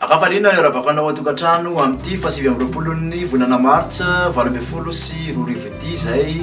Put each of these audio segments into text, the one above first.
Ankafaliana ny arabako anao an-tokantrano amin'ity faha 29n'ny volana martsa 2018 ity izay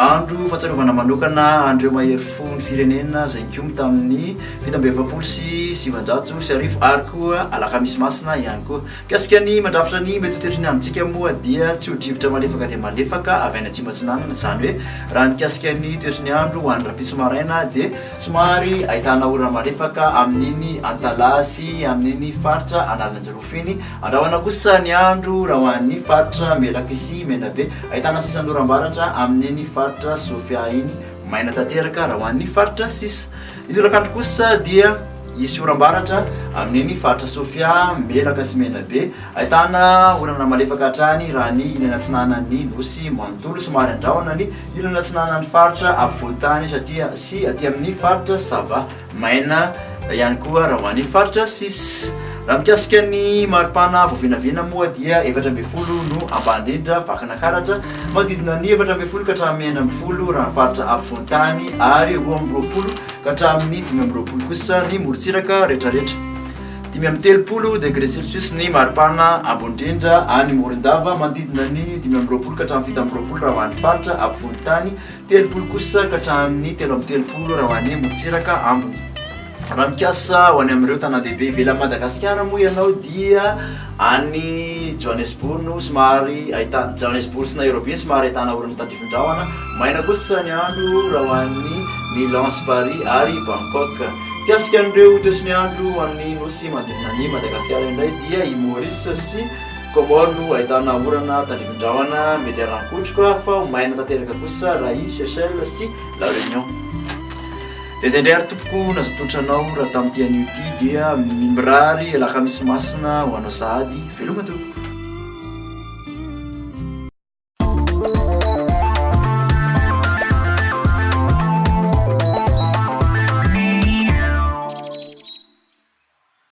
andro fahatsiarovana manokana an'ireo mahery fo ny firenena izay nikomy tamin'ny 1947 ary koa alakamisy masina ihany koa. Mikasika ny mandrafitra ny mety ho toetry ny androntsika moa dia tsio-drivotra malefaka dia malefaka avy any atsimo atsinanana, izany hoe raha nikasika ny toetry ny andro ho an'ny rahampitso maraina dia Somary ahitana orana malefaka amin'iny Antalaha sy amin'iny faritra Analanjirofo iny. Andrahona kosa ny andro raha ho an'ny faritra Melaky sy Menabe. Ahitana sisan'oram-baratra amin'iny faritra Sofia iny. Maina tanteraka raha ho an'ny faritra sisa. Ny tolakandro kosa dia hisy oram-baratra amin'iny faritra Sofia, Melaka sy Menabe. Ahitana orana malefaka hatrany raha ny ilany atsinanan'ny Nosy manontolo. Somary andrahona ny Ilany atsinanan'ny faritra afovoan-tany satria sy aty amin'ny faritra Sava. Maina ihany koa raha ho an'ny faritra sisa. Raha mikasika ny maripana voavinavina moa dia 14 no ambany indrindra Vakinankaratra, manodidina ny 14 ka hatramin'ny 16 raha ny faritra afovoan-tany ary 22 ka hatramin'ny 25 kosa ny morontsiraka rehetrarehetra. 35 degré celsius ny maripana ambony indrindra any Morondava, manodidina ny 25 ka hatramin'ny 27 raha ho an'ny faritra afovoan-tany, 30 kosa ka hatramin'ny 33 raha ho an'ny morontsiraka ambiny. Raha mikasa ho any amin'ireo tanàn-dehibe ivelan'i Madagasikara moa ianao dia any Johannesburg no somary ahitana, Johannesburg sy Nairobi no somary ahitana orana tandrifin-drahona, maina kosa ny andro raha ho an'ny Milan sy Paris ary Bangkok. Mikasika an'ireo toetry ny andro amin'ny nosy manodidina an'i Madagasikara indray dia i Maurice sy Comores no ahitana orana tandrifin-drahona mety haran-kotroka fa ho maina tanteraka kosa raha i Seychelles sy La Réunion. Dia izay indray ary tompoko no azo atolotra anao raha tamin'ity anio ity dia mirary alakamisy masina ho anao sahady. Veloma tompoko.